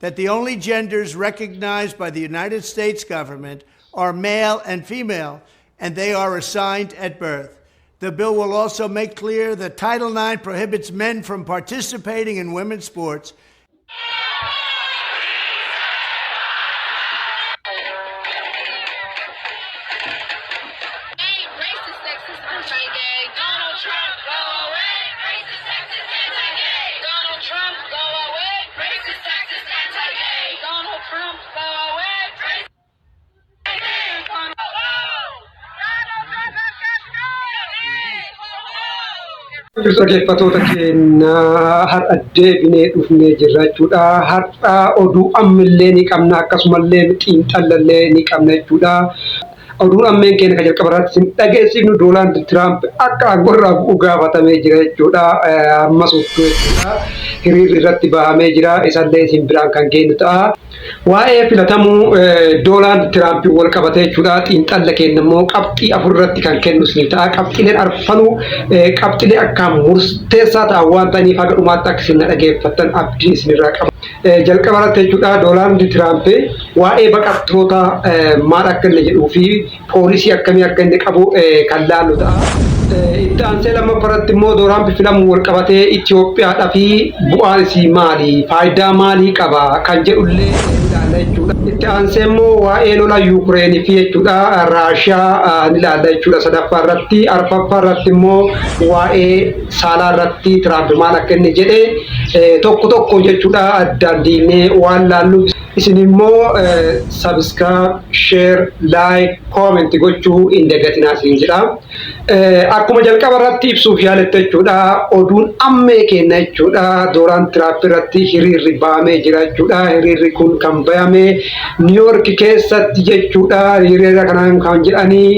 That the only genders recognized by the United States government are male and female, and they are assigned at birth. The bill will also make clear that Title IX prohibits men from participating in women's sports. Racist, sexist, anti-gay. Donald Trump, go away. Racist, sexist, anti-gay. Donald Trump, go away. Racist, sexist, anti-gay. Donald Trump, go away. Racist, Donald Trump, Dhaggeeffattoota keenya, har'a deebinee dhufnee jirra jechuudha. Har'a oduu ammillee ni qabna, akkasumallee xiinxallallee ni qabna jechuudha. Oduun ammeen keenya kan jalqaba irratti isin dhageessifnu, Doonaald Tiraamp akka aangorraa bu'u gaafatamee jira jechuudha. Ammas uttuu jechuudha. Hiriirri irratti bahamee jira. Isallee isin biraan kan geenyu ta'a. Waa'ee filatamuu Doonaald Tiraamp wal qabatee jechuudha. Xiinxalla keenya immoo qabxii afur irratti kan kennu isin ta'a. Qabxiileen arfanuu qabxiilee akkaan murteessaa ta'an waan ta'aniif, haga dhumaatti akka isin dhageeffattan abdii isinirraa qaba. Jalqaba irratti jechuudha, Doonaald Tiraamp waa'ee baqattoota maal akka inni jedhuu fi poolisii akkamii akka inni qabu kan laallu ta'a. Itti aansee lammaffaa irratti immoo, Doonaald filamuu wal qabatee Itoophiyaadhaa fi bu'aan isii maali? Faayidaa maalii qaba? Kan jedhullee ilaalla jechuudha. Itti aansee immoo waa'ee lola Yuukireenii fi jechuudha Raashiyaa ni ilaalla jechuudha sadaffaa irratti. Arfaffaa irratti immoo waa'ee saalaa irratti Tiraamp maal akka inni jedhe tokko tokko jechuudha addaan diinee waan laalluuf, isin immoo subscribe, share, like, comment gochuu hin dagatinaa isin jedha. Akkuma jalqaba irratti ibsuuf yaalette jechuudha, oduun ammee kenna jechuudha, Doonaald Tiraamp irratti hiriirri bahamee jira jechuudha. Hiriirri kun kan bahame Niiyork keessatti jechuudha. Hiriira kanaan kan jedhanii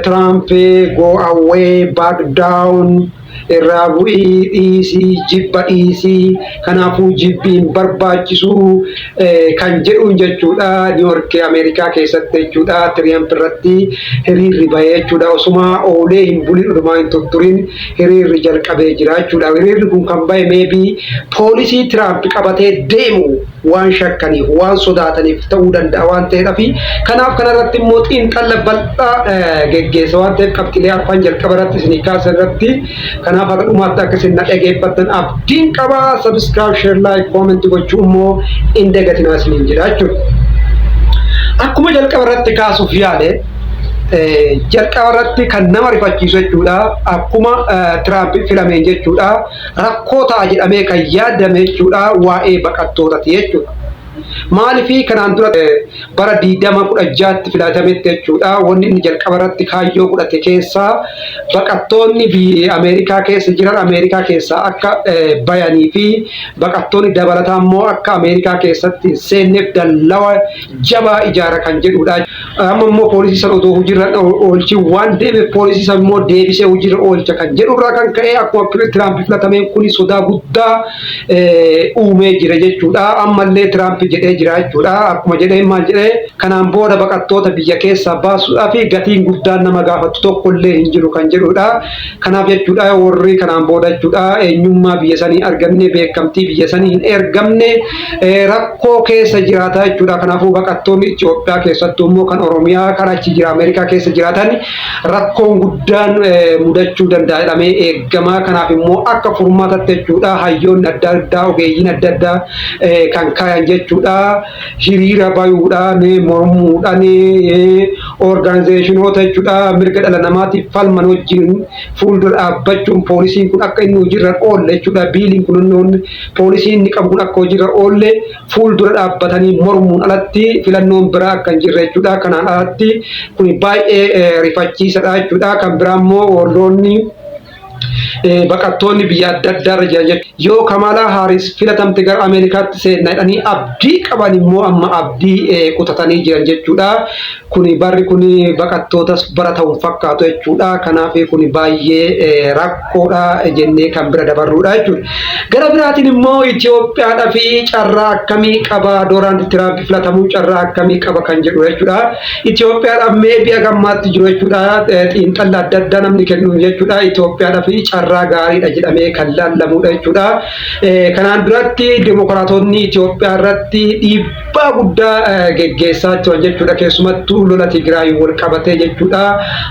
"Tiraamp go away, back down", irraa bu'ii, dhiisii, jibba dhiisii, kanaafuu jibbiin barbaachisu kan jedhuun jechuudha. Niiyork Ameerikaa keessatti jechuudha, Tiraamp irratti hiriirri bahee jechuudha. Osuma oolee hin bulin, odumaa hin tutturin, hiriirri jalqabee jira jechuudha. Hiriirri kun kan bahe maybe poolisii Tiraamp qabatee deemu waan shakkaniif, waan sodaataniif ta'uu danda'a waan ta'eedhaaf, kanaaf kanarratti immoo xiinxalla bal'aa geggeessa waan ta'eef, qabxiilee arfan jalqaba irratti isinii kaasan irratti, kanaaf haga dhumaatti akka isin na dhageeffattan abdiin qaba. Subscribe, share, like, comment gochuu immoo hin dagatinaa isiniin jedha jechuudha. Akkuma jalqaba irratti kaasuuf yaale, jalqaba irratti kan nama rifachiisu jechuudha, akkuma Tiraamp filameen jechuudha, rakkoo ta'a jedhamee kan yaadame jechuudha, waa'ee baqattootaati jechuudha. Maaliifii kanaan dura bara 2016tti filatametti jechuudha, wanni inni jalqaba irratti kaayyoo godhate keessaa baqattoonni biyya Ameerikaa keessa jiran Ameerikaa keessaa akka bayanii fi baqattoonni dabalataa immoo akka Ameerikaa keessatti hin seenneef dallawa jabaa ijaara kan jedhudha. Amma immoo poolisii sana otoo hojiirra oolchi waan deemeef, poolisii sana immoo deebisee hojiirra oolcha kan jedhurraa kan ka'e, akkuma Tiraamp filatameen kuni sodaa guddaa uumee jira jechuudha. Ammallee Tiraamp jedhee jira jechuudha. Akkuma jedhee, maal jedhee, kanaan booda baqattoota biyya keessaa baasuudhaaf gatiin guddaan nama gaafatu tokkollee hin jiru kan jedhudha. Kanaaf jechuudha, warri kanaan booda jechuudha eenyummaa biyya sanii argamne, beekamtii biyya sanii hin ergamne rakkoo keessa jiraata jechuudha. Kanaafuu baqattoonni Itoophiyaa, keessattuu immoo kan Oromiyaa kan achi jira Ameerikaa keessa jiraatan, rakkoon guddaan mudachuu danda'a jedhamee eegama. Kanaaf immoo akka furmaatatti jechuudha, hayyoonni adda addaa, ogeeyyiin adda addaa kan kaayan jechuudha, hiriira bayuudhaan, mormuudhaan, organizationoota jechuudha mirga dhala namaatiif falman wajjin fuuldura dhaabbachuun, poolisiin kun akka inni hojiirra oolle jechuudha, billiin kun, poolisiin inni qabu kun akka hojiirra oolle fuuldura dhaabbatanii mormuun alatti filannoon biraa akka hin jirre jechuudha. Kanaan alatti kun baay'ee rifachiisadha jechuudha. Kan biraa immoo warroonni baqattoonni biyya adda addaa irra jiran yoo Kamalaa Haaris filatamte gara Ameerikaatti seenna jedhanii abdii qaban immoo amma abdii kutatanii jiran jechuudha. Kuni barri kuni baqattootas bara ta'uun fakkaatu jechuudha. Kanaaf kuni baay'ee rakkoodha jennee kan bira dabarruudha jechuudha. Gara biraatiin immoo Itoophiyaadhaa fi carraa akkamii qaba, Doonaald Tiraamp filatamuu carraa akkamii qaba kan jedhu jechuudha. Itoophiyaadhaaf maybe hagammaatti jiru jechuudha. Xiinxalla adda addaa namni kennu jechuudha. Itoophiyaadhaa fi carraa gaariidha jedhamee kan laallamudha jechuudha. Kanaan duratti Dimokiraatonni Itoophiyaa irratti dhiibbaa guddaa geggeessaa turan jechuudha. Keessumattuu lola Tigraay wal qabatee jechuudha.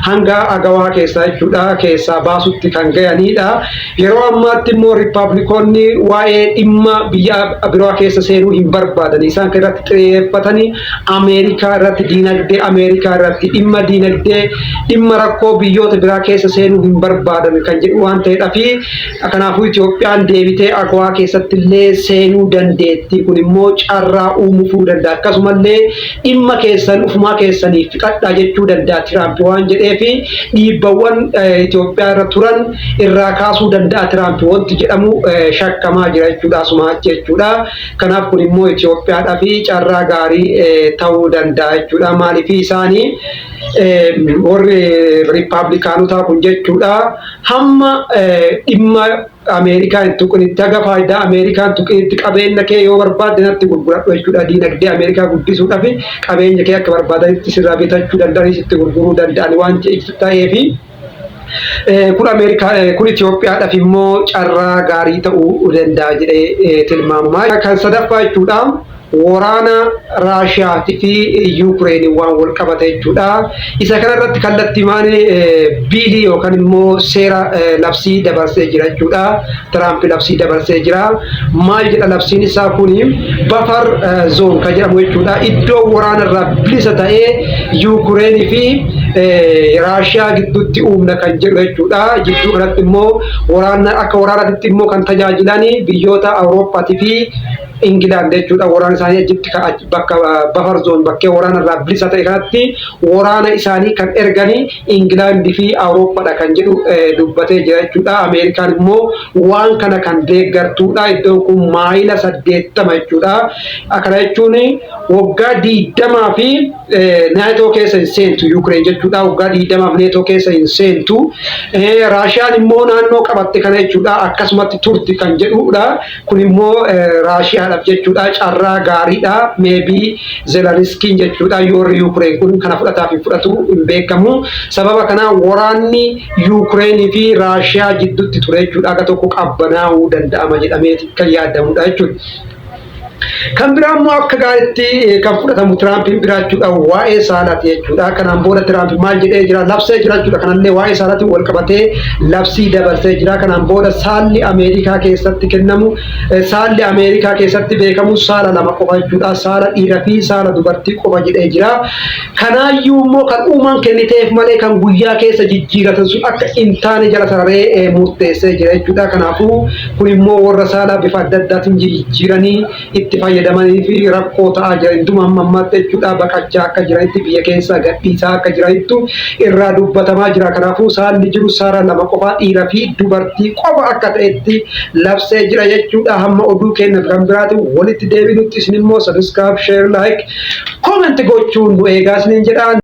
Hanga AGOA keessaa jechuudha keessaa baasutti kan gahanidha. Yeroo ammaatti immoo Riippaabilikoonni waa'ee dhimma biyya biroo keessa seenuu hin barbaadan. Isaan kan irratti xiyyeeffatanii Ameerikaa irratti, diinagdee Ameerikaa irratti, dhimma diinagdee, dhimma rakkoo biyyoota biraa keessa seenuu hin barbaadan kan jedhu waan ta'eedha fi kanaafuu Itoophiyaan deebitee AGOA keessatti illee seenuu dandeetti. Kun immoo carraa uumuu danda'a. Akkasumallee dhimma keessan ufumaa keessanii fixadhaa jechuu danda'a Tiraamp waan jedheefi dhiibbawwan Itoophiyaa irra turan irraa kaasuu danda'a Tiraamp wanti jedhamu shakkamaa jira jechuudha, asuma jechuudha. Kanaaf kun immoo Itoophiyaadhaa fi carraa gaarii ta'uu danda'a jechuudha. Maaliif isaanii warri Riippaabilikaanotaa kun jechuudha hamma dhimma Ameerikaa hin tuqinitti, haga faayidaa Ameerikaa hin tuqinitti, qabeenya kee yoo barbaadde natti gurguradhu jechuudha. Diinagdee Ameerikaa guddisuudhaaf qabeenya kee akka barbaadanitti sirraa bitachuu danda'anii sitti gurguruu danda'an waan ta'eefi. Kun Ameerikaa, kun Itoophiyaadhaaf immoo carraa gaarii ta'uu danda'a jedhee tilmaamama. Kan sadaffaa jechuudha, waraana Raashiyaatii fi Yuukireen waan wal qabate jechuudha. Isa kanarratti kallattiimaan bill yookaan immoo seera labsii dabarsee jira jechuudha. Tiraamp labsii dabarsee jira. Maal jedha labsiin isaa kuni? Buffer zone kan jedhamu jechuudha. Iddoo waraana irraa bilisa ta'ee Yuukireenii fi Raashiyaa gidduutti uumna kan jedhu jechuudha. Jidduu kanatti immoo waraana akka waraanaatti immoo kan tajaajilan biyyoota Awurooppaatii fi Ingilaand jechuudha. Waraana isaanii achitti bakka buffer zone, bakkee waraana irraa bilisa ta'e kanatti waraana isaanii kan erganii Ingilaand fi Awurooppaadha kan jedhu dubbatee jira jechuudha. Ameerikaan immoo waan kana kan deeggartuudha. Iddoon kun maayila 80 jechuudha. Kana jechuun waggaa 20 fi Naatoo keessa hin seentu Yuukireen jechuudha. Waggaa 20f Neetoo keessa hin seentu. Raashiyaan immoo naannoo qabatte kana jechuudha akkasumatti turti kan jedhudha. Kun immoo Raashiyaadhaaf jechuudha carraa gaariidha. Maybe Zeleniskiin jechuudha yoorri Yuukireen kun kana fudhataaf hin fudhatu hin beekamu. Sababa kanaa waraanni Yuukireenii fi Raashiyaa gidduutti ture jechuudha akka tokko qabbanaa'uu danda'ama jedhamee kan yaadamudha jechuudha. Kan biraa immoo akka gaariitti kan fudhatamu Tiraampiin biraachuudha waa'ee saalaati jechuudha. Kanaan booda Tiraamp maal jedhee jira? Labsee jira jechuudha. Kanallee waa'ee saalaatiin wal qabatee labsii dabarsee jira. Kanaan booda saalli Ameerikaa keessatti kennamu, saalli Ameerikaa keessatti beekamu saala lama qofa jechuudha. Saala dhiiraa fi saala dubartii qofa jedhee jira. Kanaayyuu immoo kan uumaan kenniteef malee kan guyyaa keessa jijjiiratan sun akka hin taane jala sararee murteessee jira jechuudha. Kanaafuu kun immoo warra saalaa bifa adda addaatiin jijjiiranii itti fayyadamanii fi rakkoo ta'aa jira. Hinduma amma ammaatti jechuudha baqachaa akka jiranitti, biyya keessa gadhiisaa akka jiranittu irraa dubbatamaa jira. Kanaafuu saalli jiru saala lama qofa, dhiira fi dubartii qofa akka ta'etti labsee jira jechuudha. Hamma oduu keenya kan biraati walitti deebinutti isin immoo subscribe, share, like, comment gochuun nu eegaa isiniin jedha.